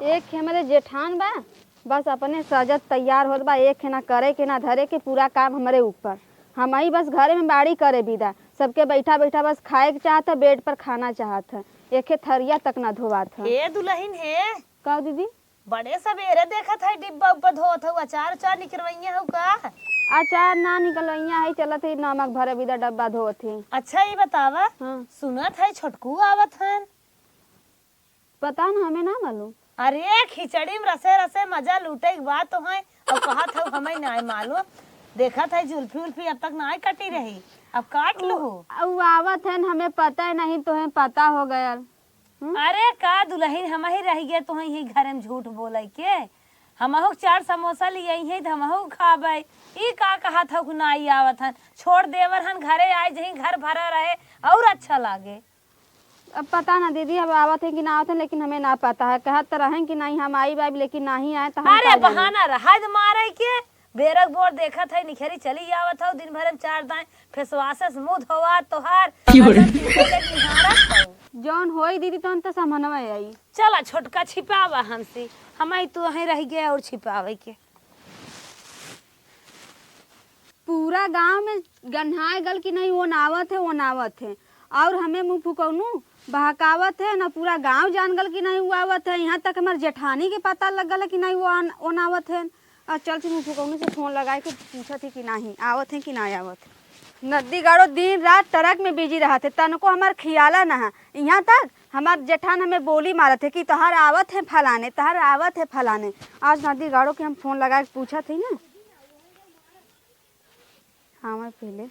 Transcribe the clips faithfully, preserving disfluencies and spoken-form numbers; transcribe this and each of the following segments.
एक खे हमरे जेठान बा, बस अपने सजत तैयार होत बा, एक खे ना करे के ना धरे के, पूरा काम हमरे ऊपर। हमही बस घरे में बाड़ी करे बिदा, सबके बैठा बैठा बस खाए के चाहत है, बेड पर खाना चाहत है, एक खे थरिया तक ना धोवात है। ए दुलहिन हे, का दीदी? बड़े सबेरे देखत है डिब्बा उब्बा धोत हऊ, अचार उचार निकरवइया हऊ का? अचार ना निकलवइया है, चलत है नमक भरे बिदा डब्बा धोत है। अच्छा ई बतावा, हाँ। सुनत है छोटकू आवत हन। पता न, हमें ना मालूम। अरे खिचड़ी में रसे रसे मजा लूटे के बात तो है, अब कहत हऊ हमें ना मालूम। देखत है जुल्फी उल्फी अब तक ना कटी रही, अब काट लू। उ आवत है न, हमें पता है नहीं, तोहे पता हो गयल। हम्म? अरे का दुलहिन, हमही रहि गए तोहे यही घरे में झूठ बोले के। हमहू चार समोसा लियाई है त हमहू खाबे। ई का कहत हऊ कि नाई आवत हन? छोड़ देवर हन घरे आए, जहीं घर भरा रहे और अच्छा लागे। अब पता ना दीदी, अब आवत है कि ना आवत है, लेकिन हमें ना पता है। कहत तो रहें कि नहीं हम आइब आइब, लेकिन नहीं आए तो हम अरे का जानी? बहाना रहा है मारे के। बेरक बोर देखत है, निखेरी चली आवत हऊ, दिन भर में चार दाएं फेसवास से मुंह धोवा तोहार। की हो रे? अगर तू पहले निहारत हऊ। जौन होई दीदी, तौन तो समझनवा आई। चला छोटका छिपावा हमसे, हम आई तू वहीं रह गए और छिपावे के। पूरा गांव में गन्हाए गल कि नहीं, वो नावत है, वो नावत है। और हमें मुंह फुकौनू बहकावत है ना, पूरा गांव जान गल कि नहीं, वो आवत है। यहाँ तक हमार जेठानी के पता लग गल है कि नहीं, वो आन-, वो नावत है। और चल, तू मुंह फुकौनू से फोन लगाए के पूछत है कि नहीं, आवत है कि नहीं आवत है। नद्दी गाड़ो दिन रात ट्रक में बिजी रहत है, तनको हमार खियाला ना है। यहाँ तक हमार जेठान हमें बोली मारत है कि तोहार आवत है फलाने, तोहार आवत है फलाने। आज नद्दी गाड़ो के हम फोन लगाए के पूछत है ना। हाँ, मैं पहले।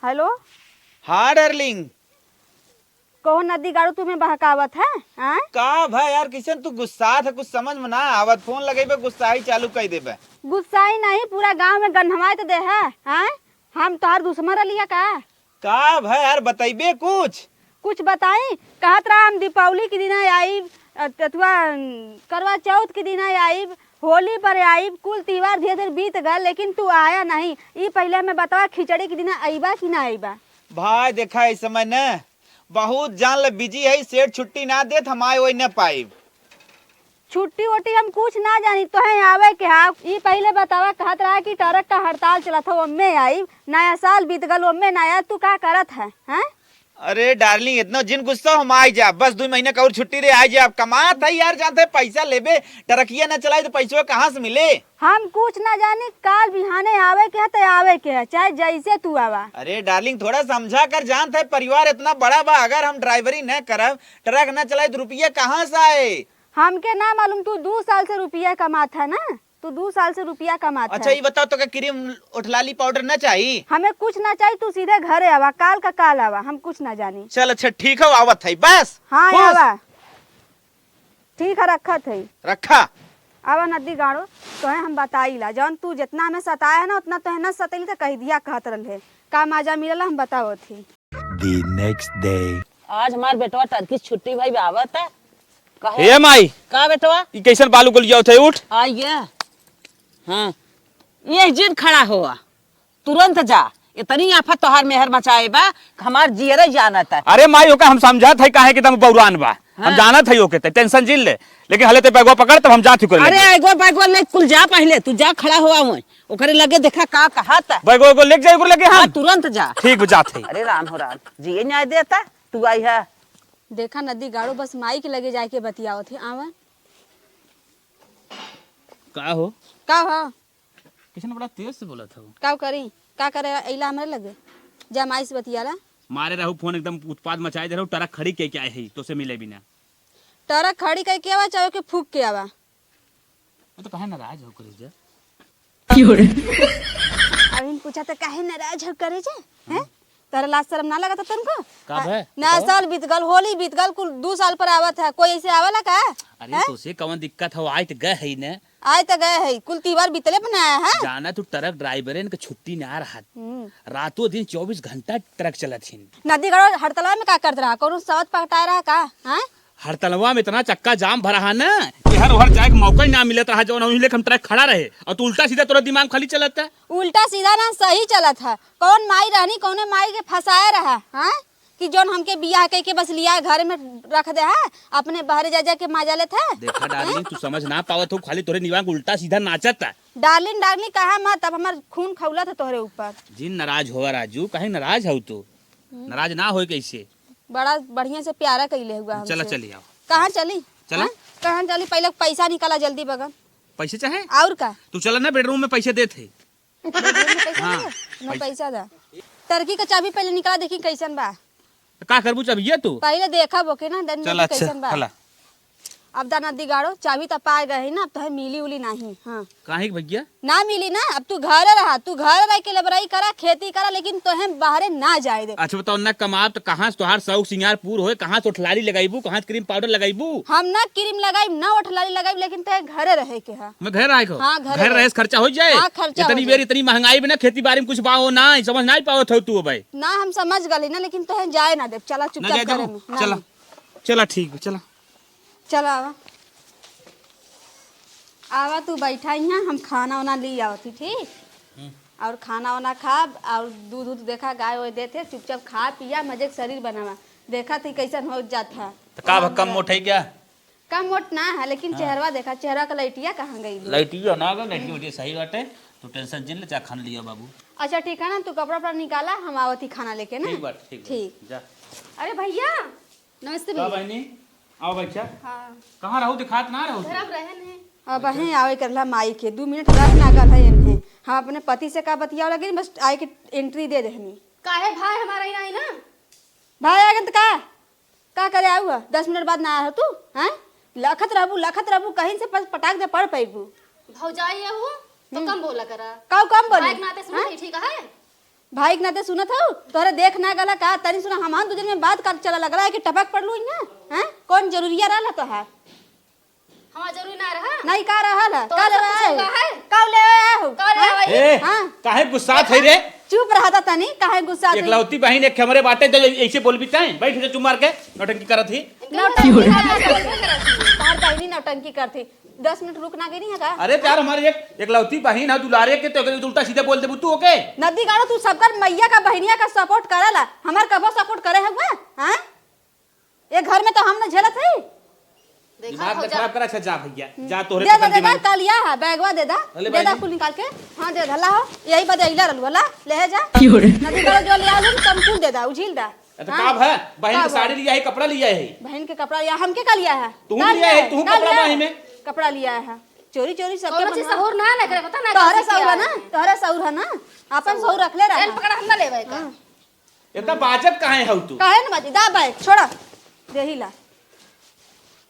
हेलो। हाँ डार्लिंग। कहो नदी गाड़ू, तुम्हें बहकावत है, हाँ? का भाई यार, किसन तू गुस्सात है, कुछ समझ में ना आवत। फोन लगेबे, गुस्साई चालू कर देबे। गुस्साई नहीं, पूरा गांव में गन्हवाई तो दे है, हाँ? हम तोहार दुश्मन रहलिया का? का भाई यार, बतैबे कुछ? कुछ बताई? कहत रहा हम दीपावली के दिन आइब, अ, ततुआ, अम, करवा चौथ के दिन आइब, होली पर आइब, कुल त्योहार धीरे धीरे बीत गल, लेकिन तू आया नहीं। ई पहले हमें बतावा, खिचड़ी के दिन अइबा कि ना अइबा? भाई देखा, इस समय न बहुत जान ले बिजी है, सेठ छुट्टी ना देत, हम आए वही न पाइब। छुट्टी वुट्टी हम कुछ ना जानी, तोहे आवे के हा। ई पहिले बतावा, कहत रहा कि ट्रक का हड़ताल चलत हौ, ओम्मे आइब, नया साल बीत गल, ओम्मे ना आया, तू का करत है, हैं? अरे डार्लिंग, इतना जिन गुस्सा, हम आइ जाब, बस दुइ महीना का और छुट्टी दे, आइ जाब। कमात है यार, जानत है पैसा लेबे, ट्रकिया ना चलाई तो पैसवा कहाँ से मिले? हम कुछ ना जानी, काल बिहाने आवे के है तो आवे के है, चाहे जैसे तू आवा। अरे डार्लिंग, थोड़ा समझा कर, जानत है परिवार इतना बड़ा बा, अगर हम ड्राइवरी न करब, ट्रक न चलाई तो रुपया कहाँ से आए? हमके ना मालूम, तू दू साल से रुपया कमात है ना, तू दू साल से रुपया कमात अच्छा, है। ये बताओ, तो का क्रीम, ओठलाली, पाउडर ना चाही? हमें कुछ ना चाही, तू सीधे घरे आवा, काल का काल आवा, हम कुछ ना जानी। चल अच्छा, ठीक है, आवत है, बस। हाँ, खुश। आवा। ठीक है, रखत है। रखा। आवा नदी गाड़ो, तोहे हम बताई ला, जौन तू जितना हमें सताया है ना, उतना तोहे ना सतैली तो कह दिया कहत रहले। का मजा मिलल हम बतावत ही। The next day। आज हमार बेटवा टर्की छुट्टी भाई आवत है। कहे, ए माई! का बेटवा? ई कैसन बालू गलियावत है? उठ। आइए। हाँ। ये जिन खड़ा हुआ। तुरंत जा। इतनी आफत तोहार मेहर मचाए बा, हमार जियरे जानत है। अरे माई, ओका हम समझत है काहे कि तम बौरान बा। हम हाँ। जानत है ओके, ते टेंशन जिन ले। लेकिन हले ते बैगवा पकड़, तब हम जात ही करे अरे, लगे। एगो बैगवा ले कुल जा पहले, तू जा खड़ा हुआ हुआ। ओकरे लगे देखा का कहत है। बैगवा एगो लेके जाए, ओकरे लगे हम। हाँ, तुरंत जा। ठीक बा, जात है। अरे राम हो राम, जिए न्याय देता, तू आई है। देखा नदी गाड़ो, बस माई के लगे जाके बतियावत है। आवा। का हो? का हो? किसन बड़ा तेज से बोलत हो। का करी? का करे अइला हमरे लगे? जा माई से बतियाला। मारे रहू फोन, एकदम उत्पाद मचाए दे रहू, ट्रक खड़ी कइ के आए है, तोसे मिले बिना। ट्रक खड़ी कइ के आवा, चाहे ओके फूक के आवा। वो तो काहे नाराज हो करे जा? क्यों रे? अभी पूछा तो काहे नाराज हो करे जा? हैं? तोहरा लाज शरम ना लगत है तुमको? का आ, भे? नया बताओ। साल बीत गल, होली बीत गल, कुल दू साल पर आवत है, कोई ऐसे आवेला का? अरे हैं? तोसे कवन दिक्कत हो, आए तो गए है न। आए तो गए है, कुल त्योहार बीतले पर ना आया है। जाना तू ट्रक ड्राइवरन के छुट्टी ना रहत। हम्म। रातों दिन चौबीस घंटा ट्रक चलत हिन। नदी गाड़ो हड़तलवा में का करत रहा? कौनो सवत पकटाए रहा का? हैं? हड़तलवा में इतना चक्का जाम भरा है ना कि हर ओहर जाए के मौका ही ना मिलत रहा, जौन वहीं लेके हम ट्रक खड़ा रहे और तू उल्टा सीधा तोरा दिमाग खाली चलत है। उल्टा सीधा ना, सही चलत है। कौन माई रहनी, कौने माई के फंसाए रहा, हाँ? कि जौन हमके बियाह कइके बस लिया घर में रख दे है, अपने बहरे जा जा के मजा लेत है। देखा डार्लिंग, तू समझ ना पावत हो, खाली तोरे निवांग उल्टा सीधा नाचत है। डार्लिंग डार्लिंग कहा मत, अब हमार खून खौलत है तोहरे ऊपर। जिन नाराज होवा राजू, काहे नाराज हऊ तू? हम्म। नाराज ना होए कैसे? बड़ा बढ़िया से प्यारा कइले हुआ चला हमसे। चली आओ। कहाँ चली? चला। हाँ? कहाँ चली? पहले पैसा निकाला जल्दी बगन। पैसे चाहे? और का? तू चला ना, बेडरूम में पैसे देत है। बेडरूम में पैसा हाँ, देबे? मैं पैसा। पैसा दा। टरकी का चाबी पहले निकाला, देखी कैसन बा। तो का करबू चाबिया तू? पहले देखा वो के ना, डन चला, देखी अच्छा, कैसन बा। हला। अब दाना दिगाड़ो, चाबी तो पाए गए है ना, अब तो है मिली उली नहीं। हाँ। काहे के भैया? ना मिली ना, अब तू घरे रहा, तू घरे रह के लेबराई करा, खेती करा, लेकिन तोहे बाहरे ना जाए दे। अच्छा बताओ ना, कमाब तो कहाँ से तोहार शौक सिंगार पूर होए, कहाँ से ओठलाली लगाइबू, कहाँ से क्रीम पाउडर लगाइबू? हम ना क्रीम लगाइब, ना ओठलाली लगाइब, लेकिन तोहे घरे रहे के है। मैं घर आए को? हाँ, घरे घर रहे। रहे से खर्चा हो जाए? हाँ, खर्चा हो इतनी जाए। बेर इतनी महंगाई में ना खेती बाड़ी में कुछ बा हो ना, समझ ना पावत हो तू भाई। ना हम समझ गली ना, लेकिन तोहे जाए ना देब। चला ना चुपचाप जाए घरे देबू? में। ना, चला। ना। चला ठीक बा, चला। चला आवा। आवा तू बैठा यहाँ, हम खाना वाना ली आवत ही, ठीक? हम्म। और खाना वाना खाब और दूध उध देखा गाय वाय देत है, चुपचाप खा पिया, मजे के शरीर बनावा। देखा थी कैसन हो जात है। तो का भा कम मोट है क्या? कम मोट ना है, लेकिन हाँ। चेहरवा देखा, चेहरा का लइटिया कहाँ गई है? लइटिया ना गई, लइटिया उटिया सही बाटे। तू टेंशन जिन ले, जा खाना लिया बाबू। अच्छा ठीक है ना, तू कपड़ा उपड़ा निकाला, हम आवत ही खाना लेके ना। ठीक बात, ठीक बात। ठीक। जा। अरे भैया, नमस्ते का भैया। बहनी, आओ बच्चा। हाँ। कहाँ रहू, दिखात ना रहू तू? घर अब रहे नहीं। अब अबहीं आवे करला माई के, दू मिनट रह ना गल है इन्हें। हम अपने पति से का बतियावे लगे, बस आए के एंट्री दे देहनी। काहे भाई हमारा ही नहीं ना? भाई आ गए तो का? का करे आऊ है? दस मिनट बाद ना आया हो तू, हैं? लखत रहबू, लखत रहबू, कहीं से पस-, पटाक दे पड़ पैबू। भौजाई है वो, तो हम्म। कम बोला करा। काऊ कम बोली? भाई के नाते सुनत हैं? ही ठीक है। भाई के नाते सुनत हऊ? तोहरे देख ना गला का? तनी सुना, हमहन दू जन में बात कर चला लगला है कि टपक पड़लू इहाँ, हैं? कौन जरूरिया रहला तोहार? हमार जरूरी ना रहा। नहीं, का रहल है? तो का सब लेवे कुछ आए हो? हुआ है? का लेवे आए हो? का लेवे हैं? आए हो? ए, हाँ। काहे गुस्सात है रे? चुप रहता तनी, काहे गुस्सात है? एकलौती बहिन एक हमरे बाटे, जो ऐसे बोलबी तैं? बैठ जा चुप मार के, नौटंकी करत ही। नौटंकी करत ही। तार बहिनी नौटंकी करत ही। दस मिनट रुक ना गई है का? अरे प्यार, हमारे एक एकलौती बहिन है दुलारे के, तो उल्टा सीधा बोल देबू तू ओके? नदी गाड़ो, तू सबकर मैया का बहिनिया का सपोर्ट करेला, हमार कबो सपोर्ट करे हुआ? हाँ? ये घर में तो हम न झेलत है। देखा दिमाग हो न जा। खराब करा, अच्छा जा भैया, हम्म। जा तोहरे दे दे, पसंद दे की दे, मांग। का लिया है, बैगवा दे दा, अरे दे दा, भाई। कुल निकाल के। हाँ, दे दा, ला हो, यही बदे अइला रहलू, ला, ले जा। क्यों रे? नदी का जो लिया हो, तुम कुल दे दा, उझिल दा। अच्छा, हाँ? का है? बहन का के बा? साड़ी लिया है, कपड़ा लिया है? बहन के कपड़ा लिया, हमके का लिया है? तू का लिया लिया है, है? तू का कपड़ा लिया बाहे है? में? कपड़ा लिया है, चोरी चोरी सबके कौनो चीज बनवा। सहूर ना लग रहा, पता ना तोहरे कहाँ से सहूर किया है ना, है। तोहरे सहूर है ना, अपन सहूर। सहूर रख ले रहा चल है। पकड़ा, हम ना लेवे का। हाँ। इतना बाजत काहे हऊ तू? काहे न बाजी? दा बैग, छोड़ा। देही ला।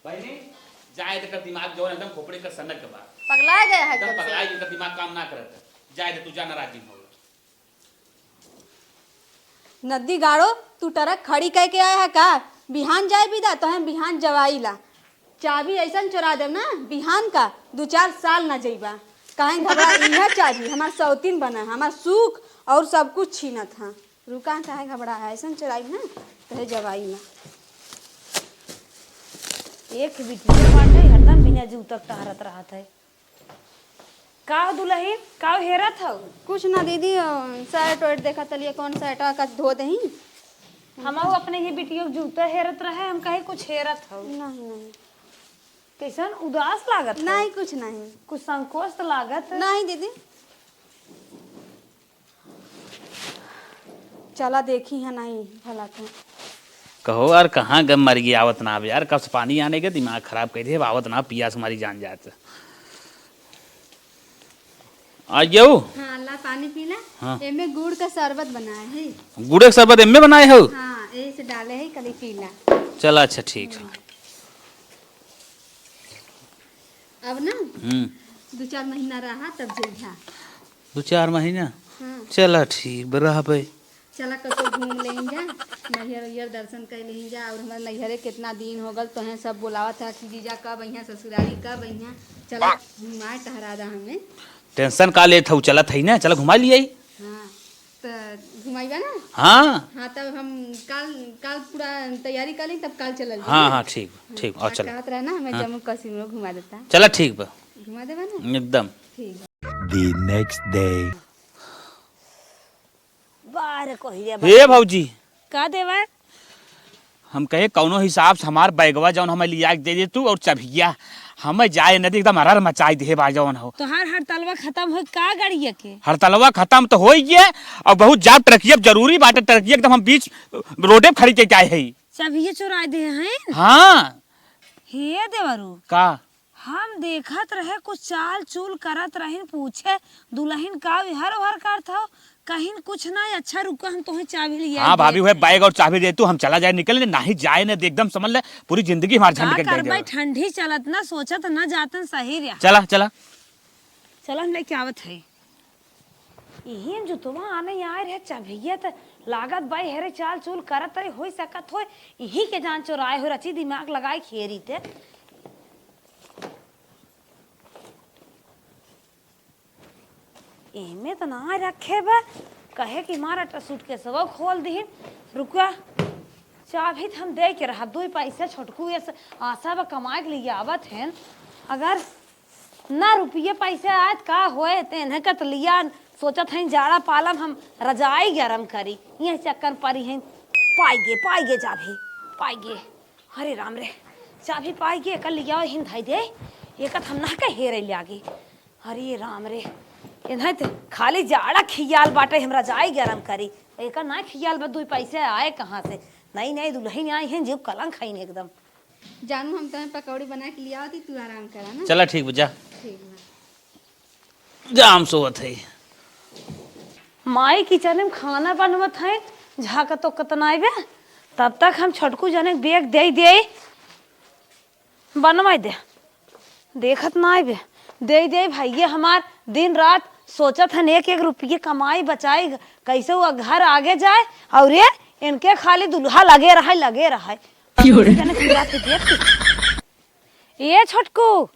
बहिनी, जाए दे, एकर दिमाग जवन एकदम खोपड़ी का सनक के बा। पगला गया है एकदम एकदम से। पगला गया, एकर दिमाग काम ना करत। जाए दे, तू जा, नाराज जिन हो। नदी गाड़ो, तू ट्रक खड़ी कह के आया है का? बिहान जाए बिदा, तो हम बिहान जवाई ला। चाबी ऐसन चोरा देब ना, बिहान का दू चार साल ना जइबा। काहे घबरा, इहे चाबी हमार सौतीन बना है, हमार सुख और सब कुछ छीनत है। रुका, काहे घबरा है? ऐसन चोराई ना, तोहे जवाई ना। एक बिटिया बाटे, हरदम बिना जूतर टहरत रहत है। का हो दुलहिन, का हो हेरत हऊ? कुछ ना दीदी, अ, शर्ट वर्ट देखत हलिए, कौन शर्ट का धो दही। हमहू अपने ही बिटियो के जूता हेरत रहे, हम कहे कुछ हेरत हऊ। नहीं, नहीं। कैसन उदास लागत हऊ? नहीं, कुछ नहीं। कुछ संकोच तो लागत? नहीं दीदी। चला देखी है नहीं भला तो। कहो यार, कहाँ गम मर गई, आवत ना अब यार, कब से पानी आने के दिमाग खराब कर दिए, अब आवत ना, पियास मारी जान जात। आ जाओ। हाँ, ला पानी पीला। हाँ। एमे गुड़ का शरबत बनाए है। गुड़ का शरबत एमे बनाए हो? हाँ, ऐसे डाले है, कली पीला। चला, अच्छा, ठीक है। अब ना हम्म। दो चार महीना रहा, तब जइहा। दो चार महीना? हाँ। चला, ठीक बा, रहबे। चला, कतो घूम लें जा, नैहर उइहर दर्शन कर लें जा। और हमारे नैहरे कितना दिन हो गल, तोहें सब बुलावत है कि जीजा कब अइहा, ससुरारी कब अइहा। चला, घुमाए टहरा दा हमें। टेंशन का लेत हऊ, चलत हई ना, चला घुमा लियाई। हाँ, तो घुमाइबा ना? हाँ। हाँ, तब हम काल, काल पूरा तैयारी कर ली, तब काल चलल हाँ, जाई। हाँ, ठीक, हाँ, ठीक, और आ चल। कहत रहे ना, हमें हाँ। जम्मू कश्मीर में घुमा देता। चला, ठीक बा। घुमा देबा ना? एकदम। ठीक बा। The next day। बाहर कहिए हे भौजी। का देवा? हम कहे, "कौनो हिसाब से हमार बैगवा जौन हमें लिया के दे दे तू, और चभिया हमें जाए न दे, एकदम अरर मचाई दे बा जौन हो।" तोहार हड़तलवा खतम हो का गड़िया के? हड़तलवा खतम तो होइ गया, अब बहुत जाब ट्रकिया, अब जरूरी बाटे ट्रकिया, एकदम हम बीच रोडे पे खड़ी के आए है। चभिया चुराए दे हैं? हाँ। हे देवरू। का? हम देखत रहे, कुछ चाल चूल करत रहिन, पूछे दुलहिन का विहर उहर करत हो, कहिन कुछ ना। अच्छा रुको, हम तोहे चाभी लिया हाँ देत भाभी, वह है। बैग और चाभी दे तू, हम चला जाए निकल, नहीं जाए न दे, एकदम समझ ले, पूरी जिंदगी हमार का झंड के दे करबै, देबे। ठंडी चलत ना, सोचत ना जातन सही रहा। चला, चला। चला, हम लेके आवत है। इही में जुतवा आने आए रहे, चभिया त लागत बाई हेरे चाल चूल करत रहे, होई सकत होय, इही के जान चोराए हो रची, दिमाग लगाए खेरी ते। एमे त ना रखे बा, कहे कि मारा ट-, सूटकेसवा खोल दिहिन। रुका, चाभी त हम दे के रहब, दुई पैसा छोटकू ये स-, आशा बा कमाए के लिए आवत हैं। अगर ना रुपये पैसे आए त का होए, ते इन्हें का त लिया, सोचत हैं जाड़ा पालम हम रजाई गरम करी, ये चक्कर परी हैं। पाई गे, पाई गे चाभी, पाई गे। अरे राम रे, चाभी पाई गे, एकर लियाओ हिन धई दे, एकर हम ना के हेरे लागी। अरे राम रे, इन्हें त खाली जाड़ा खियाल बाटे, हमरा जाई गरम करी, एकर ना खियाल बा, दुई पैसे आए कहाँ से? नई नई दुलहिन आई हैं, जीव कलंक हईन एकदम। जानू, हम तोहे पकौड़ी बना के लियावत ही, तू आराम करा ना। चला ठीक बा, जा। ठीक बा। जा, हम सोवत है। माई किचन में खाना बनवत है, झाँकत ओकत नाई बे। तब तक हम छोटकू जने के बैग दे दे, बनवाई दे। देखत नाई बे, दे दे भैया हमार दिन रात सोचत हन एक एक रुपये कमाई बचाई, कैसे वो घर आगे जाए। और ये इनके खाली दुल्हा लगे रहे, लगे रहे। क्यों रे? जने की बात देख के। ए छोटकू,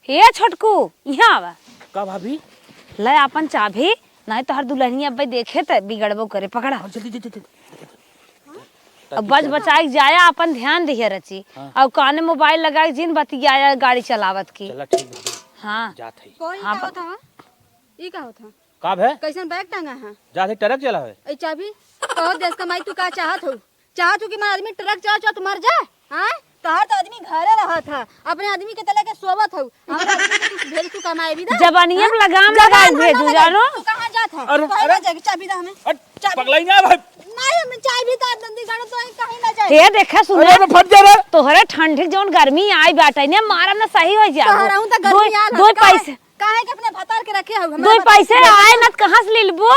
ए छोटकू, यहाँ आवा। का भाभी? ले आपन चाभी, नहीं तो हर दुल्हनिया अब्बे देखे त बिगड़बो करे। पकड़ा। हाँ, जल्दी, जल्दी, जल्दी। अब बच बचाई के जाया, आपन ध्यान दिहे रची। हाँ। और काने मोबाइल लगा के जिन बतियाया गाड़ी चलावत की। चला ठीक बा। हाँ। जात है। कोई हाँ, का प- होत हवा? ई का होत हवा? का भे? कैसन बैग टांगा है? जात है, ट्रक चलावे। ए चाभी, कहो देश कमाई तू का चाहत हो? चाहत हो कि हमार आदमी ट्रक चला चला तू मर जा? हाँ? तोहार तो आदमी घरे रहत है, अपने आदमी के तले के सोवत हऊ। हमार आदमी के तू भेज तू कमाए भी ना? जबानिया हाँ? पे लगाम जबान लगा पर भेजू ना लगा। जानू। तू कहाँ जात है? अरे, तोहरे अरे, ना जाके चाबी दा हमें। अरे, चाबी। पगलाई ना भाई। नहीं, हमें चाबी दा, नंदी गाड़ो तो कहीं ना जाए। हे देखा सुना। अरे, अरे, फट जा रे। तोहरे ठंडी जौन गर्मी आई बाटे ने, मारब ना सही हो जाबो। तोहराऊ तो गर्मी दो, आल है, दो काहे, पैसे। काहे के अपने भतार के रखे हो? दो पैसे आए ना, कहाँ से ले लेबो?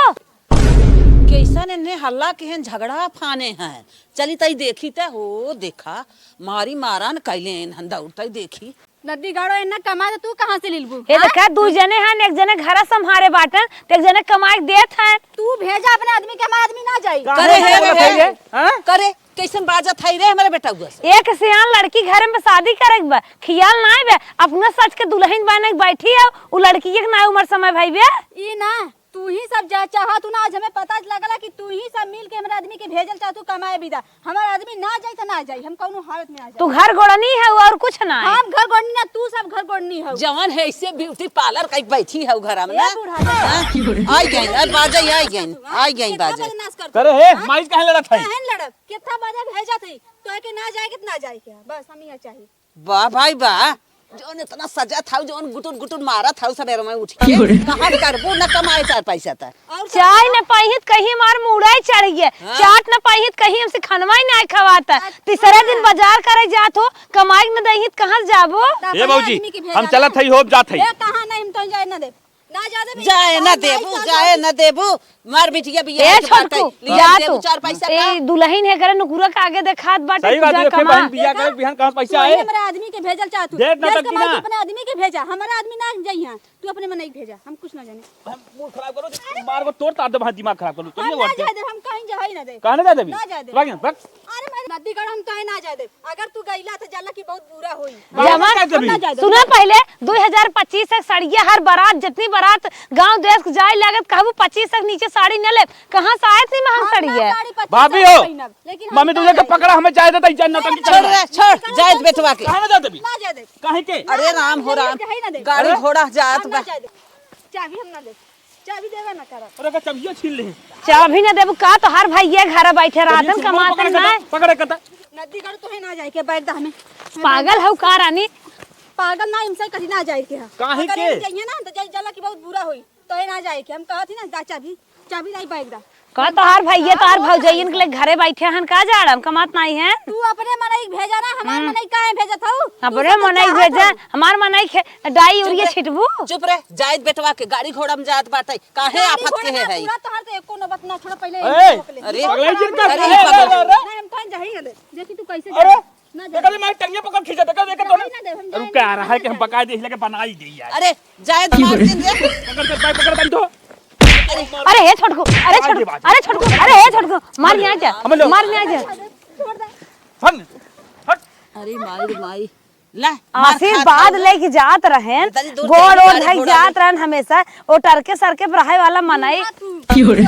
कैसन एन्हे हल्ला केहन झगड़ा फाने हैं। चली तई देखी त हो, देखा, मारी मारन कैले एन्हन दौड़ तई देखी। नदी गाड़ो एन्ना कमा त तू कहाँ से लिलबू? ए हाँ? देखा, दू जने हैं, एक जने घरा संभारे बाटन, त एक जने कमाई देत हैं। तू भेजा अपने आदमी के, हमार आदमी ना जाई। करे काहे है बोलत रे? है ये? हाँ? करे, कैसन बाजत है रे हमारे बेटउआ से? एक सियान लड़की घर में शादी करे के बा, खियाल नाई बे, अपना सच के दुल्हन बने के बैठी है, उ लड़की के ना उम्र समय भई बे। ई ना, तू ही सब जा चाहत हूँ ना, आज हमें पता लगला कि तू ही सब मिल के हमारे आदमी के भेजल चाहत हूँ कमाए बिदा। हमार आदमी ना जाई त ना जाई, हम कौनो हालत में ना जाई। तू घर गोड़नी है और कुछ ना है। हम घर गोड़नी ना, तू सब घर गोड़नी हो। जवन है ऐसे ब्यूटी पार्लर कई बैठी है घर में ए ना। बूढ़ा हाँ? आई गई, अब बाजा आई गई, आई गई कितना बाजा। बदमाश करत करे है, हाँ? माई काहे लड़त है? काहे लड़ब? कितना बाजा भेजत है? तो है कि ना जाए, कितना जाए के? बस हम यहाँ चाहिए। वाह भाई वाह, जौन इतना सजा था, जौन गुटुर गुटुर मारा था सवेर में उठ के, कहाँ करबू न कमाए चार पैसा त। और चाय न पाइहित कहीं हमार मूड़ा ही चढ़ गया, हाँ। चाट न पाइहित कहीं हमसे खनवा ही ना खवाता। अच्छा। तीसरे दिन बाजार करे जात हो, कमाई न दहित कहाँ से जाबो? ए भौजी, हम चलत हई, होब जात हई। ए, कहाँ नहीं, हम तो जाए न दे। ना जाए देबी। जाए ना देबू, जाए ना देबू। मार बिटिया बिया ए के बात है। छोटकू, लिया जा देबू तू। चार पैसा का। ए दुल्हन है करे नुकुरा के आगे देखात बाटे, सही बात है, कमा। बिया करे बिहान कहाँ पैसा आए? हमरा आदमी के भेजल चाहत हूँ। देख ना तब की ना। अपने आदमी के भेजा, हमारा आदमी ना जाइए। तू अपने मनई भेजा, हम कुछ ना जाने। हम मूड खराब करो, मार को तोड़ तार दे, भाई दिमाग खराब करो। हम ना जाए दे, हम कहीं जाए ना दे। कहाँ ना जाए देबी? ना जाए दे। भाग यहाँ, भाग। अरे मैं नदी गढ़ हम कहीं ना जाए दे। अगर तू गईला त जाला कि बहुत बुरा होई। बाबा जमा, ना जाबी। सुना पहले, दो हज़ार पच्चीस तक साड़िया हर बारात, जितनी बारात गांव देश के जाए लागत, कहबू पच्चीस तक नीचे साड़ी न ले। कहाँ से आए थी महंग हम ना साड़िया? साड़ी पच्चीस भाभी हो, पहनब, लेकिन हम मम्मी ना तुझे के जाए। पकड़ा, हमें जाए देता, इज्जत ना तंगी छोड़ रे, छोड़, जाए बेटवा के। कहाँ ना जाए देबी? ना जाए दे। काहे के? अरे राम हो राम, जाए ना दे। गाड़ी अरे? घोड़ा जात हम ना बा। जाए दे। चाबी हम ना दे। चाबी देबे ना करब। अरे का चाबियो छीन ले। चाबी ना देबू का? तोहार भैया घर बैठे रहतन, कमातन ना। पकड़ के त। नदीगढ़ तोहे ना जाए के, बैग दा हमें। पागल हऊ का रानी? पागल ना, इनसे कहीं ना जाए के है। काहे अगर के? हम जाइए ना तो जल जला की बहुत बुरा होई। तोहे ना जाए के, हम कहत ही ना, दा चाबी, चाबी नहीं, बैग दा। का तोहार भैया, तोहार भौजाई इनके लिए घरे बैठे हन, का जाड़म कमात नहीं है? तू अपने मनई भेजा ना, हमार हम्म। मनई काहे भेजत हऊ? तू अपने सब मनई चाहत भेजा, हऊ। हमार मनई खे-, डाई चुप उरिया रे, छिटबू? चुप रे, जाइत बेटवा के गाड़ी घोड़ा में जात बाटे, काहे गाड़ी आफत घोड़ा के ना, है? पूरा तोहार तो एको नौबत ना छोड़, पहिले ए, इनके रोक ले। अरे, पगलाई जिन का अरे, है? पागल। नहीं, हम तो जाही हले। देखी तू कैसे अरे, जा-, ना जा। देखा ले, मैं टंगिया पकड़ खींचा, देखा, देखा तो जाही नहीं। ना दे, हम रुक जाही के आ ना, रहा है कि हम जाही। बकायदे इसलिए के बनाई दे यार। अरे, जाए तो मार दे रे। पकड़ के, भाई, पकड़, बांध दो। अरे हे छोटकू, अरे छोटकू, अरे छोटकू, अरे हे छोटकू, मार नहीं आ जा, हम लोग मार नहीं आ जा। छोड़ दे। हट, हट। अरे माई रे माई, ला, मार खा, आशीर्वाद खा। लेके जात रहेन, दादी, दूर गोड़ चल, ओड़ गाड़ी धई घोड़ा जात में। रहेन हमेशा, ओ टरके सरके पर रहे वाला मनई। तू। की हो रे?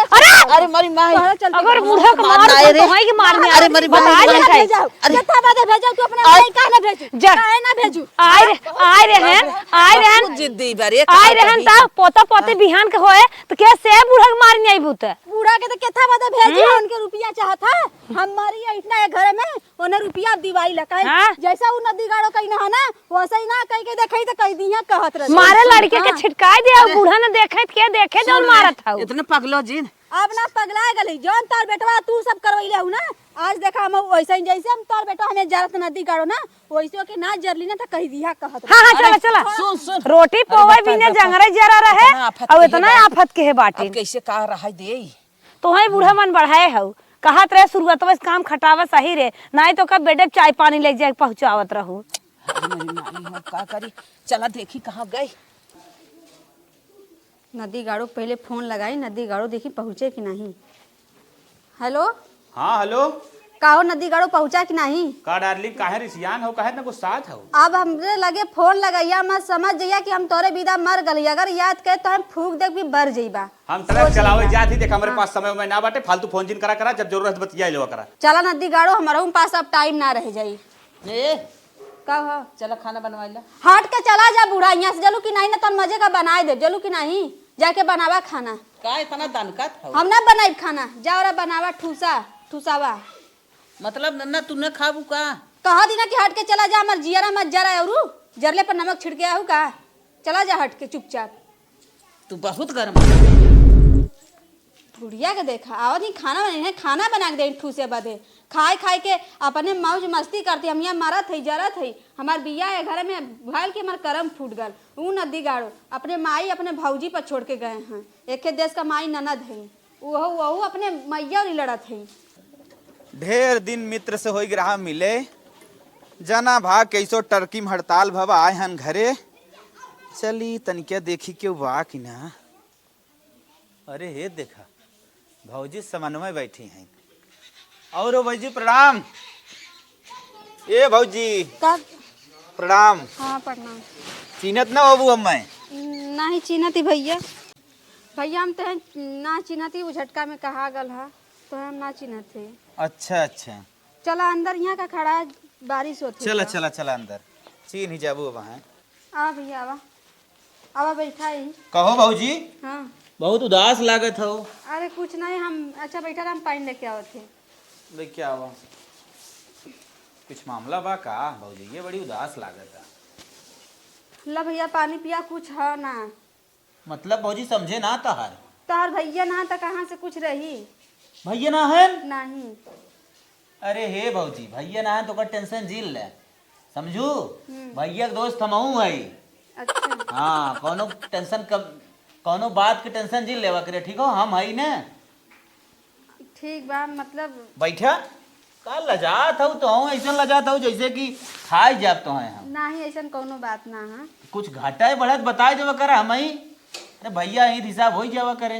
अरे, अरे, मारी माई। तोहरा चलते अगर बूढ़ा के मार मार मारे तो रे। है कि मार में अरे, मारी बता माई, दे मारी भाई। माई। अरे। जत्था बादे भेजो, तू अपने अरे। भाई काहे ना भेजू? जा। काहे ना भेजू? आए रे, आए रे हैं, आए रे हैं। बहुत जिद्दी बा रे, आए का रे हैं कही? ता, पोता पोती हाँ। बिहान के होए, तो के से बूढ़ा के मार नहीं आईबू ते? बूढ़ा के तो केथा बादे भेजी, हम्म। उनके रुपया चाहत है। हम मारी है इतना है घर में, उन्हें रुपया अब दिवाई ला, काहे? हाँ। जैसा उ नदी गाड़ो कहीं ना है ना, वैसे ही ना कह के देखई तो कह दिया कहत रहे। मारे सुन, लड़के के हाँ। छिटकाई दे, अरे। बूढ़ा ने देखे के देखे सुन जौन रे, मारत हऊ। इतने पगलो जिन। अब ना पगला गली, जौन तार बेटवा तू सब करवैले हऊ ना, आज देखा हम वैसे ही जैसे हम तार बेटवा हमें जरत नदी गाड़ो ना, वैसे के ना जरली ना तो कह दिया कहत रहे। हाँ, हाँ, चला, अरे, चला। सुन, सुन। रोटी अरे, पोवे बता, बिना बता। जंगरे जरा रहे, इतना आफत और के इतना बा। आफत के है बाटे। अब कैसे का रहा दे? तोहई बूढ़ा मन बढ़ाए हऊ। कहत रहे शुरुआतवा से काम खटावा सही रे, नाहीं तो कब बेटे चाय पानी लेके जाके पहुँचावत रहू। अरे मेरी माई, हम का करी? चला देखी कहाँ गई। नदी गाड़ो पहिले फोन लगाई, नदी गाड़ो देखी पहुँचे कि नाहीं। हेलो। हाँ, हेलो। का हो नदी गाड़ो पहुँचा कि नाहीं? का डार्लिंग, काहे रिसियान हो, काहे इतना गुस्सात हो? अब हमरे लगे फोन लगइया मत, समझ जइया कि हम तोरे बिदा मर गली। अगर याद करे तो हम फूंक देब कि बर जइबा। हम ट्रक चलावे जात ही, देख, हमरे हाँ। पास समय उमय ना बाटे, फालतू फोन जिन करा करा, जब जरूरत बतिया लेवा करा। चला नदी गाड़ो, हमरहू पास अब टाइम ना रह जाई। ए, का हो? चला खाना बनवाई ला। हट के चला जा बूढ़ा, यहाँ से जलू कि नाहीं, ना तन मजे का बनाए दे, जलू कि नाहीं, जाके बनावा खाना। का इतना दनकत हो? हम ना बनाइब खाना, जा ओरा बनावा ठूसा, ठूसावा। मतलब नन्ना तू न खाबू का? कहा दी ना कि हट के चला जा, हमार जियरा मत जरा औरू, जरले पर नमक छिड़के आहू का? चला जा हट के चुपचाप। तू बहुत गरम। बुढ़िया के देखा, आवत ही खाना बने, खाना बना के दे ठूसे बदे। खाए खाए के अपने मौज मस्ती करती, हम यहाँ मरत है, जरत है। हमार बिया है घर में भल के हमार करम फूट गल। ऊ नदी गाड़ो, अपने माई, अपने भौजी पर छोड़ के गए हैं। एके देश का माई ननद है। ओहू, ओहू अपने मइया री लड़त हई। ढेर दिन मित्र से होई रहा मिले, जना भा कैसो टर्की में हड़ताल भवा आए हन घरे। चली तनिका देखी केहू बा कि ना। अरे हे देखा, भौजी समन्वय बैठी हैं। और भौजी प्रणाम। ए भौजी। का? प्रणाम। हाँ, प्रणाम। चिन्हत ना होबू अब मैं? नहीं चिन्हत ही भैया। भैया, हम तोहे ना चिन्हत ही, उ झटका में कहा गल हा, तोहे हम ना चिन्हत ही। अच्छा, अच्छा। चला अंदर, यहाँ का खड़ा है, बारिश होत है चला, का? चला, चला अंदर। चीन्ह ही जाबू अब हैं। आ भैया, आवा। आवा, बैठा ही। कहो भौजी। हाँ। बहुत उदास लागत हो। अरे कुछ नहीं, हम, अच्छा बैठा रहा, हम पानी लेके आवत है। लेके आवा। कुछ मामला बा का भौजी? ये बड़ी उदास लागत है। ला भैया, पानी पिया, कुछ है ना। मतलब भौजी समझे ना तहार। तहार भैया ना त कहाँ से कुछ रही? भैया ना है? नहीं। अरे हे भौजी, भैया ना है तो ओकर tension जिन ले, समझू? हम्म। भैया के दोस्त हमहू हई। अच्छा। हाँ, कौनो tension कब, कौनो बात के tension जिन लेवा करे, ठीक हो? हम हई ने। ठीक बा, मतलब बैठा। का लजात हऊ तोहू, ऐसन लजात हऊ जैसे कि खाई जाब तोहे हम। नाही, ऐसन कौनो बात ना है। कुछ घटाए बढ़त बताए देवा करा हमही। अरे भैया, ईद हिसाब होई जावा करे।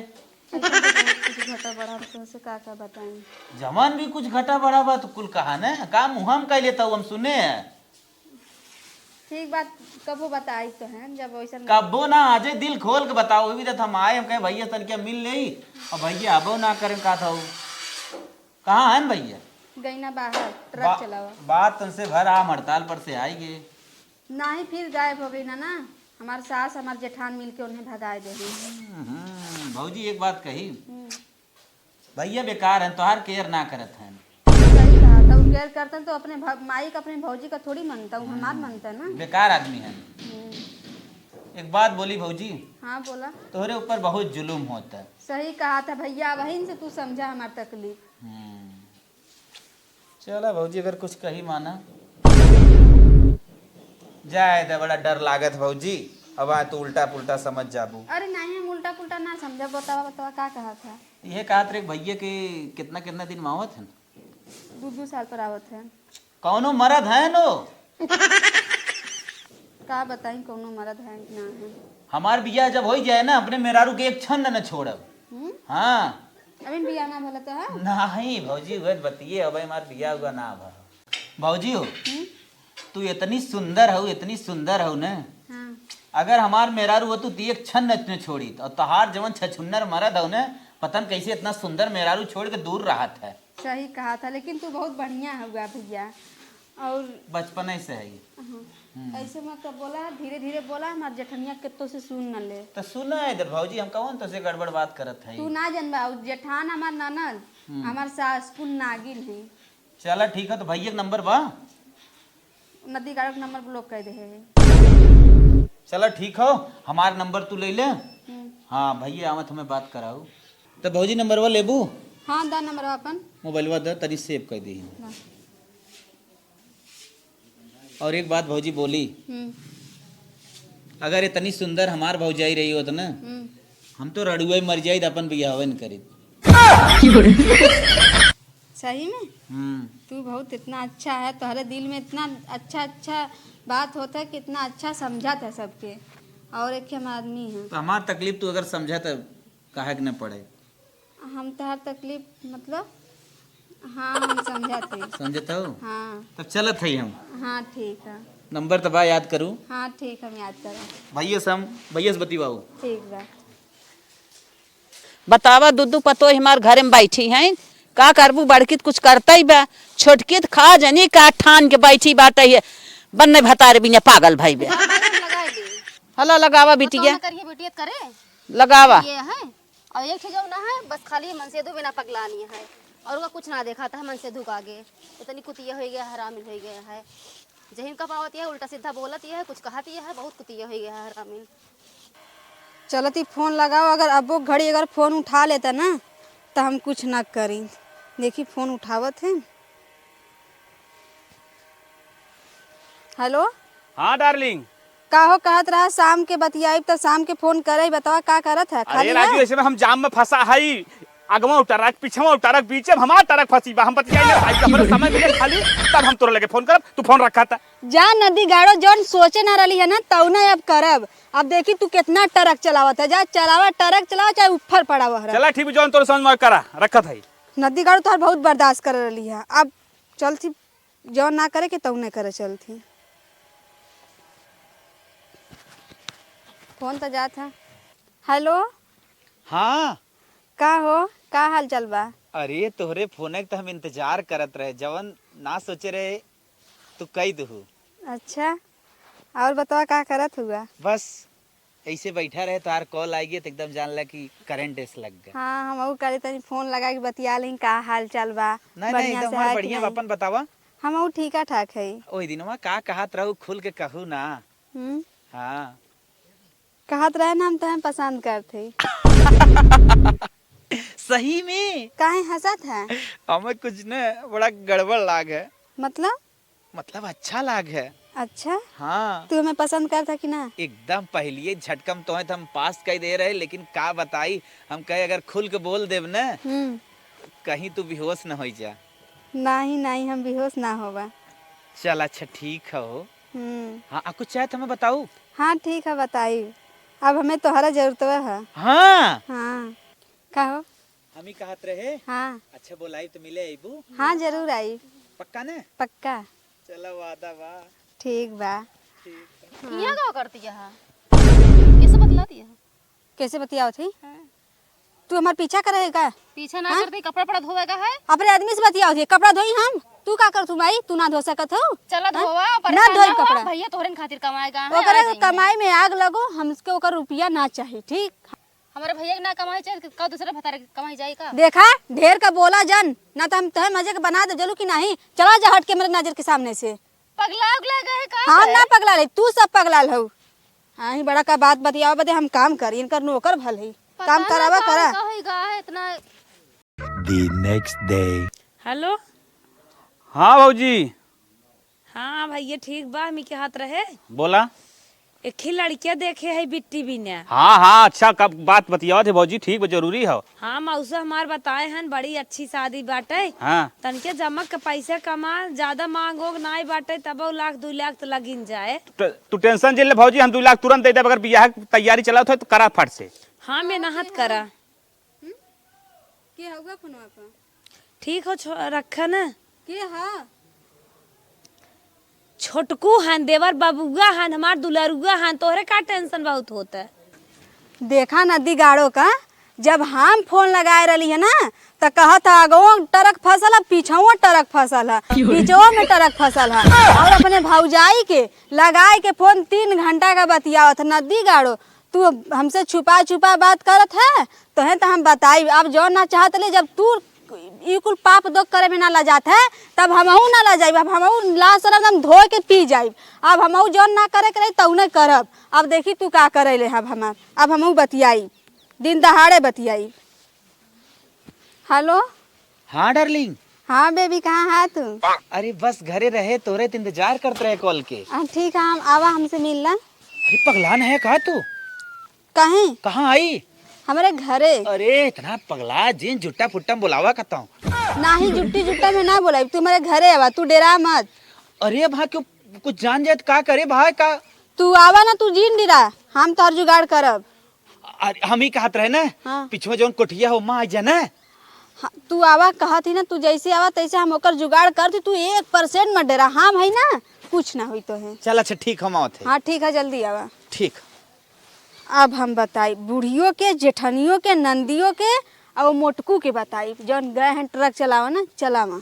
ऐसन तो बहुत कुछ घटा बढ़ा, तुमसे का का बताई। जवन भी कुछ घटा बढ़ा बा तो कुल कहा ने, का मुँह हम कह लेता हूँ, हम सुने हैं। ठीक बात, कबो बताई तो है, जब वैसन कबो ना, आजे दिल खोल के बताओ, वही तो हम आए, हम कहे भैया तनिका मिल लेई, और भैया अबो ना करें का था। कहाँ हैं भैया? गई ना बाहर, ट्रक बा-, चलावा। बात तुमसे भर आम हड़ताल पर से आई गए। नाही, फिर गायब हो गई ना, ना, हमार सास, हमार जेठान मिल के उन्हें भगाए दे। हम्म, हम्म, भौजी एक बात कही, हम्म। भैया बेकार हैं, तोहार care ना करत हैं। केयर करता तो अपने भ-, माई का, अपने भौजी का थोड़ी मनता हूँ, हमार हम्म। मनता ना। बेकार आदमी है। हम्म। एक बात बोली भौजी। हाँ, बोला। तोहरे ऊपर बहुत जुलुम होता। सही कहा था भैया, वहीं से तू समझा हमार तकलीफ। हम्म। चला भौजी, अगर कुछ कही माना। जाए दे, बड़ा डर लागत भौजी, अब आ तू उल्टा पुल्टा समझ जाबू। अरे नहीं, हम उल्टा पुल्टा ना समझा। बतावा, बतावा, का कहा था? यह कहत रहे भैया के कितना कितना दिन में आवत है? दू दू साल पर आवत है। कौनो मरद है नो? का बताई, कौनो मरद है कि ना है। हमार बियाह जब होई जाए ना, अपने मेहरारू के एक क्षण न छोड़ब। हम्म? हाँ। अभी बियाह ना भला तो है? नहीं भौजी, उहे बतिये, अब हमार बियाह हुआ ना भा। भौजी हो, हम्म? तू इतनी सुंदर हो, इतनी सुंदर हो ने। हाँ। अगर हमार मेहरारू हो, तू ती एक क्षण न छोड़ी, और तोहार जवन छछुन्नर मरद हो ने, पता न कैसे इतना सुंदर मेहरारू छोड़ के दूर रहत है। सही कहा था, लेकिन तू बहुत बढ़िया हुआ भैया। और बचपन से है। हाँ। हम्म। ऐसे मत बोला, धीरे धीरे बोला, हमार जेठनिया कित्तो से सुन न ले। तो सुना इधर भौजी, हम कौन तो से गड़बड़ बात करत है? तू ना जनबा, उ जेठान हमार ननद, हम्म। हमार सास कुल नागिन है। चला ठीक है, तो भैया के नंबर बा? नदी गाड़ो के नंबर ब्लॉक कर दे है। चला ठीक हो, हमार नंबर तू ले ले। हम्म। हाँ भैया आवत हमें बात कराऊ। तो भौजी नंबरवा लेबू? हाँ, दा नंबरवा अपन। मोबाइलवा दा, तनी सेव कर दी। दा। और एक बात भौजी बोली, हम्म। अगर इतनी सुंदर हमार भौजाई रही होत ना, हम्म। हम तो रड़ुआ ही मर जाइत, अपन बियाहवे न करीत। सही में? हम्म। तू बहुत इतना अच्छा है, तोहरे दिल में इतना अच्छा अच्छा बात होता है कि इतना अच्छा समझत है सबके। और एक हम आदमी है। तो हमार तकलीफ तू अगर समझा तो काहे के न पड़े? हम तोहार तकलीफ, मतलब, हाँ, हम समझत हई। समझत हो? हाँ। तब चलत हई हम। हाँ, ठीक है। नंबर तो बा, याद करू। हाँ, ठीक, हम याद करब। भैया से हम, भैया से बतिवाऊ। ठीक बा। बतावा, दू दू पतोह हमार घर में बैठी हैं, का करबू? बड़की त कुछ करतई बा, छोटकी त खा जनी का ठान के बैठी बाटे है, बन्ने भतारे बिना पागल भई बे। लगा ले। हला लगावा बिटिया। कौन करिए बिटिया करे? लगावा। ये है। और एक ठे जौन है, बस खाली मनसेधु बिना पगलानी है, और ओका कुछ ना देखात है मनसेधु का आगे। इतनी कुतिया होइ गया, हरामी होइ गया है। जहिन का पावत यह उल्टा सीधा बोलत यह है, कुछ कहत यह है, बहुत कुतिया होइ गया है हरामी। चलत ही फोन लगाओ, अगर अबो घड़ी अगर फोन उठा लेता ना, तो हम कुछ ना करी। देखी फोन उठावत है। हेलो। हाँ डार्लिंग। का हो, कहत रहा शाम के बतियाइब त शाम के फोन करे, बतावा का करत है, अरे खाली राजू, है? ऐसे में हम जाम में फंसा हई, अगवा ट्रक, पिछवा ट्रक, बीचे में हमार ट्रक फंसी बा, हम बतियाई ना भाई, हमरे समय मिले खाली, तब हम तोरे लगे फोन करब, तू फोन रखा था। जा नदी गाड़ो, जौन सोचे ना रहली है ना, तौना अब करब। अब देखी तू कितना ट्रक चलावत है, जा चलावा, ट्रक चलावा, चाहे ऊपर पड़ा वहरा। चला ठीक, जौन तोरे समझ में करा, रखत है। नदी गाड़ो तोहर बहुत बर्दाश्त कर रहली है, अब चल थी, जौन ना करे के तौने करे चल थी। फोन तो जात है। हेलो। हाँ। का हो, का हाल चाल बा? अरे तोहरे फोन के तो हम इंतजार करत रहे, जवन ना सोचे रहे तू कई दुहु। अच्छा, और बतावा का करत हुआ? बस ऐसे बैठा रहे, तोहार कॉल आई गया तो एकदम जान ला कि करंट ऐसे लग गया। हाँ, हम ऊ करे तनी फोन लगा के बतिया लें का हाल चाल बा। नहीं, नहीं, बढ़िया एकदम से हमार है कि बढ़िया बा, नहीं? अपन बतावा। हम ऊ ठीका ठाक है। ओही दिनवा का कहत रहू, खुल के कहू ना। हम्म। हाँ। कहत रहे ना हम तोहे पसंद करत हई। सही में? काहे हंसत है? हमें कुछ न बड़ा गड़बड़ लाग है। मतलब? मतलब अच्छा लाग है। अच्छा? हाँ। तू हमें पसंद करत है कि ना? एकदम पहलिए झटका में तोहे तो हम पास कर दे रहे, लेकिन का बताई, हम कहे अगर खुल के बोल देब न, हम्म। कहीं तू बेहोश न हो जा। नहीं, नहीं, हम बेहोश ना होबा। चल अच्छा ठीक है हो। हम्म। हाँ, आ कुछ चाहे तो हमें बताऊ। हाँ, ठीक है, बताई। अब हमें तोहरा जरूरत है। हाँ। हाँ। का हो? हम ही कहत रहे। हाँ। अच्छा, बोलाई तो मिले अइबू? हाँ, जरूर आई। पक्का ना? पक्का। चला, वादा बा। ठीक बा। ठीक बा। हाँ। यहाँ का करती है? कैसे बतलाती है? कैसे बतियावत ही? हाँ। तू हमार पीछा करे है का? पीछा ना हाँ? करती, कपड़ा पड़ा धोवे का है। अपने आदमी से बतियावत ही, कपड़ा धोई हम? तू का कर तू माई, तू ना धो सकत हो? चला हाँ? धोवा, ना परेशान धोई ना हो, कपड़ा। भैया तोहरे खातिर कमाएगा है, ओकरे आ जाइए। कमाई में आग लगो, हमके ओकर रुपया ना चाही, ठीक? हमारे भैया के ना कमाई चाहिए, का दूसरे भतारे के कमाई जाई का? देखा, ढेर का बोला जन, ना तो हम तोहे मजे के बना दे, जलू कि नहीं? चला जा हट के मेरे नजर के सामने से। पगला उगला गए का हम है? ना पगला रही, तू सब पगलाल हऊ। हाँ, ही बड़ा का बात बतियावा बदे हम काम करी, इनकर नौकर भल ही। पता काम ना करावा का करा। का होई गा है इतना। The next day। हेलो। हाँ भौजी। हाँ भैया, ठीक बा, हमी के हाथ रहे। बोला। एक ही लड़किया देखे है बिट्टी बिना। हाँ, हाँ, अच्छा, कब बात बतियावत है भौजी, ठीक बा, जरूरी हो। हाँ, मौसा हमार बताए हन, बड़ी अच्छी शादी बाटे। हाँ। तनके जमक के पैसा कमा, ज्यादा मांगो नाई बाटे, तब लाख, दू लाख तो लगिन जाए। त-, तू टेंशन जे ले भौजी, हम दू लाख तुरंत दे देब, अगर बियाह के तैयारी चलत हो तो करा फट से। हाँ, मेहनत करा। हम्म? के हउआ फोनवा पर? ठीक हो, छो-, रखा ना। के ह? छोटकू हन, देवर बबुआ हन, हमार दुलरुआ हन, तोहरे का टेंशन बहुत होता है? देखा नदी गाड़ो का, जब हम फोन लगाए रहली है ना, त कहत ह, "आगो ट्रक फसल है, पीछवो ट्रक फसल है, पीछवो में ट्रक फसल है।" और अपने भौजाई के लगाए के फोन तीन घंटा का बतियावत ह। नदी गाड़ो, तू हमसे छुपा छुपा बात करत है, तोहे त हम बताई। अब जौन ना चाहत ले, जब तू ई कुल पाप दोख करे में ना लजात है, तब हमहू ना लजाइब। अब हमहू लाज शरम एकदम धोए के पी जाइब। अब हमहू जौन ना करे के रही, तौने करब। अब देखी तू का करे ले, अब हमार, अब हमहू बतियाई, दिन दहाड़े बतियाई। हेलो। हाँ डार्लिंग। हाँ बेबी, कहाँ है तू? अरे बस घरे रहे, तोरे त इंतजार करत रहे कॉल के। हाँ, ठीक है, हम आवा, हमसे मिल ला। अरे पगलान है का तू? कहीं? कहाँ आई? हमरे घरे। अरे इतना पगला जिन जुट्टा फुट्टा में बोलावा कहता हूँ। नाही, जुट्टी जुट्टा में ना बोलाई, तू हमरे घरे आवा, तू डेरा मत। अरे भाई क्यों, कुछ जान जाए तो का करे भाई का? तू आवा ना, तू जिन डेरा, हम तोहर जुगाड़ करब। अरे, हम ही कहत रहे ना, हाँ। पिछुआ जौन कोठिया हो, माँ आ जाना। हाँ, तू आवा कहत ही ना, तू जैसे आवा तैसे हम ओकर जुगाड़ करती, तू एक परसेंट मत डेरा, हम है ना, कुछ ना होई तोहे। चल अच्छा ठीक, हम आवत है। हाँ ठीक है, जल्दी आवा। ठीक। अब हम बताई बुढ़ियो के, जेठनियो के, नंदियो के, और मोटकू के बताई, जौन गए हैं ट्रक चलावा ना, चलावा।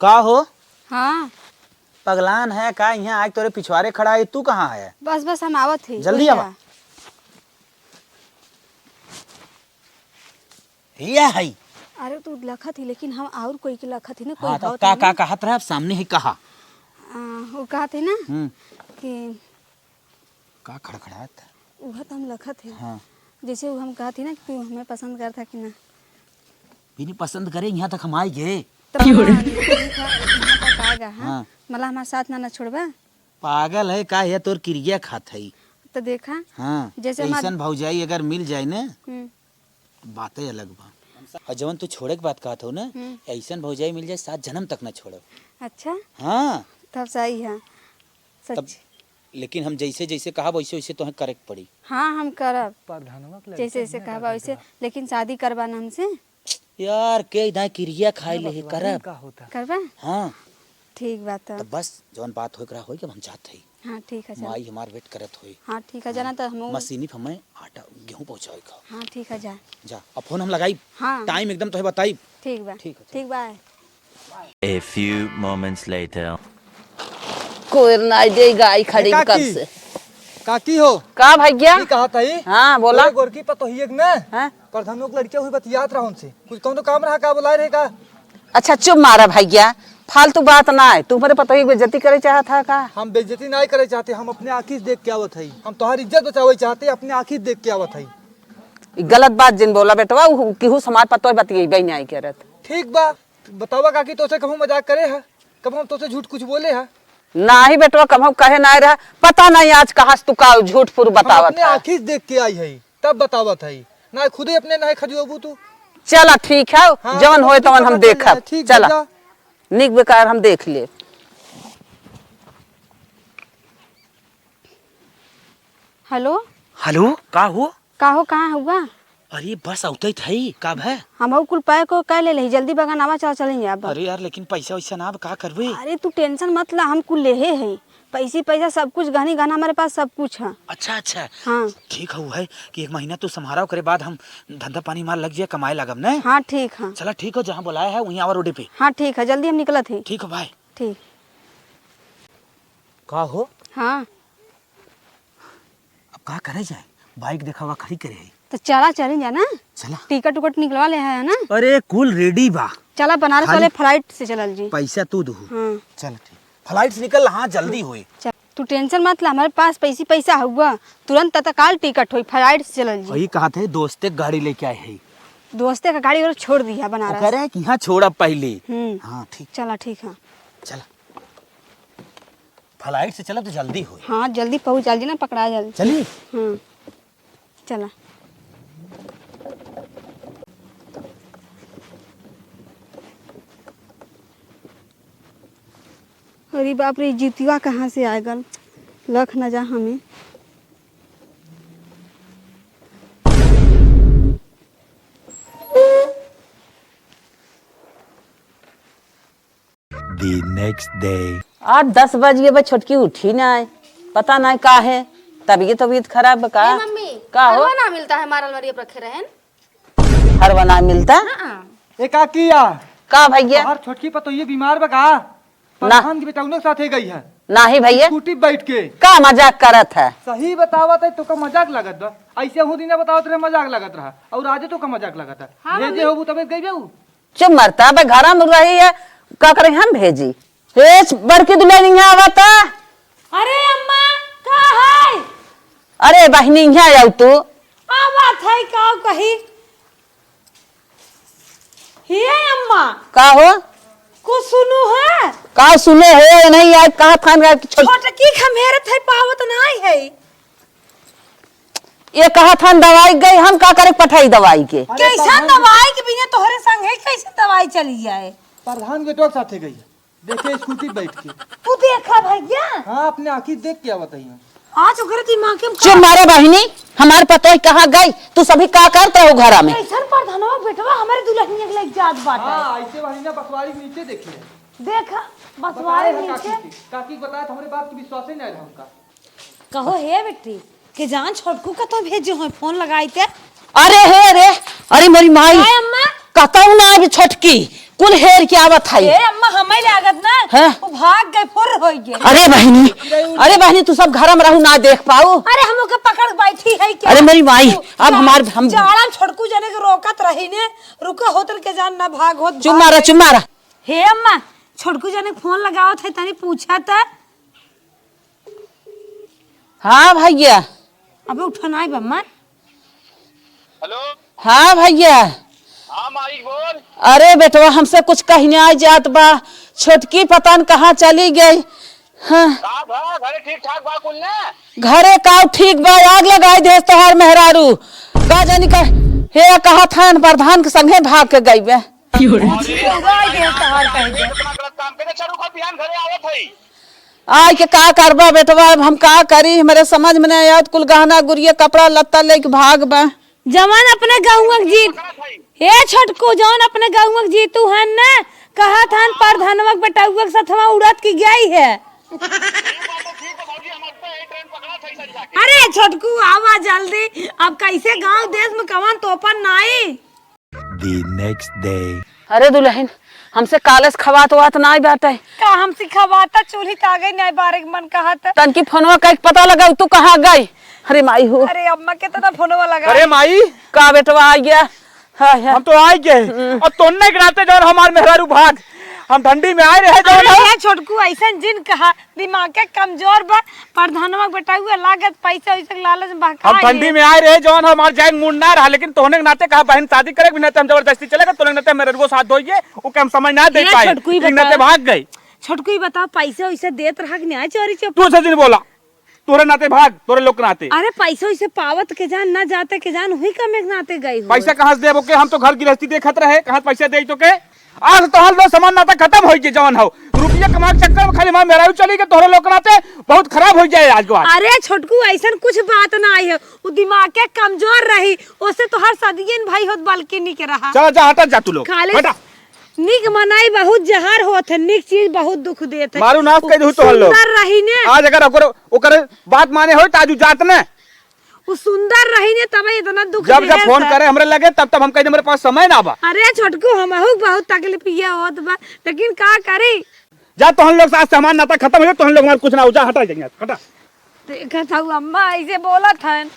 का हो? हाँ। पगलान है का? यहाँ आके तोरे पिछवारे खड़ा है, तू कहाँ है? बस, बस, हम आवत ही। जल्दी आवा। हिया है। अरे, तू लखत ही, लेकिन हम और कोई के लखत ही ना, कोई हाँ, तो आवत का, ही का ना। कहत रहे, अब सामने ही कहा। आ, वो कहत ही ना हम्म। कि का खड़खड़ात? उहे तो हम लखत ही। हाँ। जैसे वो हम कहत ही ना कि तू हमें पसंद करत ह कि ना। बिना पसंद करे यहाँ तक हम आइ गए। तो मामा, यहाँ तक आ गया, हाँ? हाँ। मला हमार साथ ना, ना छोड़बा? पागल है का? ये तोर किरिया खात है। तो देखा, हाँ, जैसे हमार ऐसन भौजाई अगर मिल जाए ना, हम्म। बातें अलग बा। और जवन तू छोड़े के बात कहत हो ना, हम्म। ऐसन भौजाई मिल जाए, सात जन्म तक ना छोड़ो। अच्छा? हाँ। तब सही है। तब सच। लेकिन हम जैसे जैसे कहब वैसे वैसे तोहें करे के पड़ी। हाँ, हम करब। प्रधानवा के लड़का जैसे जैसे कहबा वैसे। लेकिन शादी करबा ना हमसे? यार, के दाएं किरिया खाए ले करब। का होता? करबा? हाँ। ठीक बात है। तब बस जौन बात होए के रहा होई, अब हम जात हई। हाँ, ठीक है, चल। माई हमार वेट करत होई। हाँ, ठीक है, जाना तो हम मशीनी पे हमें आटा गेहूँ पहुँचावे का। हाँ, ठीक है, जा। जा, अब फोन हम लगाई। हाँ। टाइम एकदम तोहे बताई। ठीक बा। ठीक है, चल। ठीक बा। A few moments later। कोई ना दे गाय खड़ी ए, काकी। कब से। काकी हो। का भैया? की कहत हई? हाँ, बोला। तोरे गोरकी पतोहिए के ना? हाँ। प्रधानो के लड़किया हुई बतियात रहा उनसे। कुछ कौनो काम रहा का, बोलाए रहे का? अच्छा चुप मारा भैया, फालतू बात ना है। तू हमरे पतोहिए के बेइज्जती करे चाहत है का? हम बेइज्जती नहीं करे चाहते, हम अपने आँखी से देख के आवत हई। हम तोहार इज्जत बचावे चाहते, अपने आँखी से देख के आवत हई। ई गलत बात जिन बोला बेटवा, उ केहू समाज पतोह बतियेबे नहीं करत। ठीक बा, बतावा काकी, तोसे कहूँ मजाक करे है? कब हम तोसे झूठ कुछ बोले है? नाही बेटवा, कब हम कहे नाही रहा। पता नहीं आज कहाँ से तू का झूठ फूर हम बतावत अपने है। आँखी से देख के आई है, तब बतावत है, ना खुदे अपने नहीं खजुआबू तू। चला ठीक है, हाँ, जवन तो होए तू तवन हम पकड़ ले, देखब। ठीक चला, जा। निक बेकार हम देख ले। हेलो। हेलो, का हो? का हो, कहाँ हुआ? अरे बस औते थई, का भय? हमहू कुल पैक हो कर ले लेही, जल्दी बगानावा चला चलेंगे अब। अरे यार, लेकिन पैसा वैसा ना, अब का करबे? अरे तू टेंशन मत ला, हम कुल लेहे है, पैसी पैसा सब कुछ, गहनी गहना हमारे पास सब कुछ है। अच्छा अच्छा। हाँ। ठीक है, वो है कि एक महीना तू संभारा, ओकरे बाद हम धंधा पानी मार लग जाए, कमाए लागब ने। हाँ ठीक है। चला ठीक हो, जहाँ बुलाया है वहीं आवा रोडे पे। हाँ ठीक है, जल्दी हम निकलत ही। ठीक है भाई। ठीक। का हो? हाँ। अब का करे जाए? बाइक देखावा खड़ी करे है। तो चला, चली जा ना। चला। टिकट उकट निकलवा ले है ना? अरे, कुल रेडी बा। चला, बनारस खाली वाले फ्लाइट से चलल जी। पैसा तू दू। हाँ। चल ठीक, फ्लाइट से निकल, हाँ, जल्दी होई। चल, तू टेंशन मत ला, हमारे पास पैसी पैसा हुआ, तुरंत तत्काल टिकट होई, फ्लाइट से चलल जी। वही कहा थे, दोस्ते के गाड़ी लेके आए है। दोस्ते का गाड़ी और छोड़ दिया बनारस। ओकरे कि हाँ, छोड़ा पहले। हम्म। हाँ, ठीक। चला, ठीक है। चला। फ्लाइट से चलब तो जल्दी होई। हाँ, जल्दी पहुँच जाल जी ना, पकड़ा जाल। चली? हाँ, चला। अरे बाप रे, जितिया कहाँ से आए गल? लख न जा हमें। The next day। आठ दस बज गए बा, छोटकी उठी ना है, पता ना का है, तबीयत तबीयत खराब बा का? ए मम्मी, का हो? हरवा ना मिलता है, हमारा अलमारी पर रखे रहन। हरवा ना मिलता? हाँ। ए काकी या। का भैया? तोहार छोटकी पतोहिया बीमार बा का? ना। प्रधान के बेटौनक साथे गई है। नाही भैया। स्कूटी बैठ के। का मजाक करत है? सही बतावत है, तोका मजाक लागत बा। ऐसे हूँ दिना बतावत रहे मजाक लागत रहा, और आजे तोका मजाक लागत है। हाँ, भेजे मम्मी। होबू तबे गई बेऊ। चुप मरता, अब घरा में रही है, का करे हम भेजी? हे बड़की दुल्हन यहाँ आवता। अरे अम्मा, का है? अरे बहिनी, यहाँ आऊ तू। आवत है, का कही? हे अम्मा। का हो? कुछ सुनू है? का सुने हो? नहीं, आज कहा थान का छोट- छोटकी खमेरत है, पावत नहीं है। ये कहा थान दवाई गई, हम का करे पठाई दवाई के? अरे कैसा प्रधान जी। दवाई के बिना तोहरे संग है, कैसे दवाई चली जाए? प्रधान के डॉक्टर साथे गई है, देखे स्कूटी बैठ के। तू देखा भैया? हाँ, अपने आँखी देख के आवत है। आज ओकरे दिमाग में चुप मारे बहिनी, हमार पतोह कहाँ गई? तू सभी का करत रहो घरा में? कैसन प्रधानवा बेटवा हमारे दुल्हनिया के लेके जात बाटे। हाँ, ऐसे बहिनी ना बसवारी के नीचे देखिए। देखा, बसवारी बताए है नीचे। काकी के, काकी के बताए तो हमरे बात के विश्वास ही नहीं रहा उनका। कहो हे बेटी, के जान छोटकू का तो भेजे हो फोन लगाई के। अरे हे रे, अरे मोरी माई। काय अम्मा? कतौ ना अभी छोटकी, कुल हेर के आवत है। ए अम्मा, हमें लागत ना, हाँ? वो भाग गए, फुर हो गए। अरे बहिनी, अरे बहिनी, तू सब घर में रहू ना देख पाऊ। अरे हम ओके पकड़ बैठी है क्या? अरे मोरी माई, अब हमार हम जाड़ा में छोटकू जाने के रोकत रही ने, रुको होतन के जान ना भाग होत चुप भाग मारा, गए। चुप मारा। हे अम्मा, छोटकू जाने के फोन लगावत है, तनी पूछा त। हाँ भैया। अबे उठा ना बा मार। हेलो। हाँ भैया। हाँ माई बोल। अरे बेटवा, हमसे कुछ कहने आ जात बा, छोटकी पता न कहाँ चली गई। हाँ। का भा, घरे ठीक ठाक बा कुल ने? घरे का ठीक बा, आग लगाई देस तोहार मेहरारू। का जानी का, हे कहा थान प्रधान के संगे भाग के गई बे। अरे, लगाई देस तोहार कह दे। इतना गलत काम करे, चलू का बिहान घरे आवत है। आय के का करबा बेटवा, अब हम का करी, हमरे समझ में नहीं आवत, कुल गहना गुरिया कपड़ा लत्ता लेके भाग बा। जवन अपने गौवा के जीत, ए छोटकू, जवन अपने गौवा के जीतू हन न, कहत हन परधनवा के बेटउआ के सथवा उड़त की गई है। अरे छोटकू, आवा जल्दी, अब कैसे गांव देश में कवन तोपन नाई। The next day। अरे दुलहिन, हमसे काले से खवात वात नाई बाटे। का हमसे खवाता, चूल्ही तागे नाई बारे के मन कहत। तनकी फोनवा कइके पता लगाऊ, तू कहाँ गई? अरे माई हो। अरे अम्मा के तो ना फोनवा लगा। अरे माई। का बेटवा आ गया? हाँ, हाँ। हम तो आ गए। हम्म। और तोन्ने के नाते जौन हमार मेहरारू भाग, हम ठंडी में आए रहे जौन अरे हम। ये छोटकू ऐसन जिन कहा, दिमाग के कमजोर बा, परधनवा के बेटउआ लागत पैसा वैसा के लालच में बहका हम है। ठंडी में आए रहे, जौन हमार जाए के मूड ना रहा, लेकिन तोहने के नाते कहा, "बहन, शादी करे के भी नाते हम जबरदस्ती चले गए, तोहने के नाते मेहररुओ साथ धोइए, ओके हम समय ना दे ये पाए।" छोटकू ही इनके नाते बताओ। भाग गए। छोटकू ही बताओ, पैसा वैसा देत रहा कि नहीं, चोरी चुप? तू ऐसे दिन बोला, तोहरे नाते भाग, तोहरे लोग के नाते। अरे पैसा वैसे पावत के जान, ना जाते के जान, वही कमे के नाते गई हो। पैसा कहाँ से देबो के? हम तो घर गृहस्थी देखत रहे, कहाँ से पैसा दे तो के? आज तोहर लोग समान नाता खत्म होइ गए, जवन हो। रुपया कमाए के चक्कर में खाली हमार मेहरारू चली गए, तोहरे लोग के नाते बहुत खराब होइ जाए आज के बाद। अरे छोटकू, ऐसन कुछ बात ना आई है, वो दिमाग के कमजोर रही, ओसे तोहर सदियन भाई होत बल्कि निक रहा। चला जा, हटा जा तू लोग, खाली हटा। निक मनई बहुत जहर होत है, निक चीज बहुत दुख देत है। मारू नाश कर दू तोहर लोग। सुंदर रही ने। आज अगर ओकर, ओकर बात माने होई त आज उ जात ने। उ सुंदर रही ने, तबे इतना दुख जब, जब देत फोन है। करे हमरे लगे, तब, तब हम कह दे, "हमरे पास समय ना बा।" अरे छोटकू, हमहू बहुत तकलीफ ये होत बा, लेकिन का करी? जा, तोहन लोग से आज से हमार नाता खत्म हो जाए, तोहन लोग हमार कुछ ना हो जा, हटा जाइए, हटा। देखत हऊ अम्मा ऐसे बोलत हन।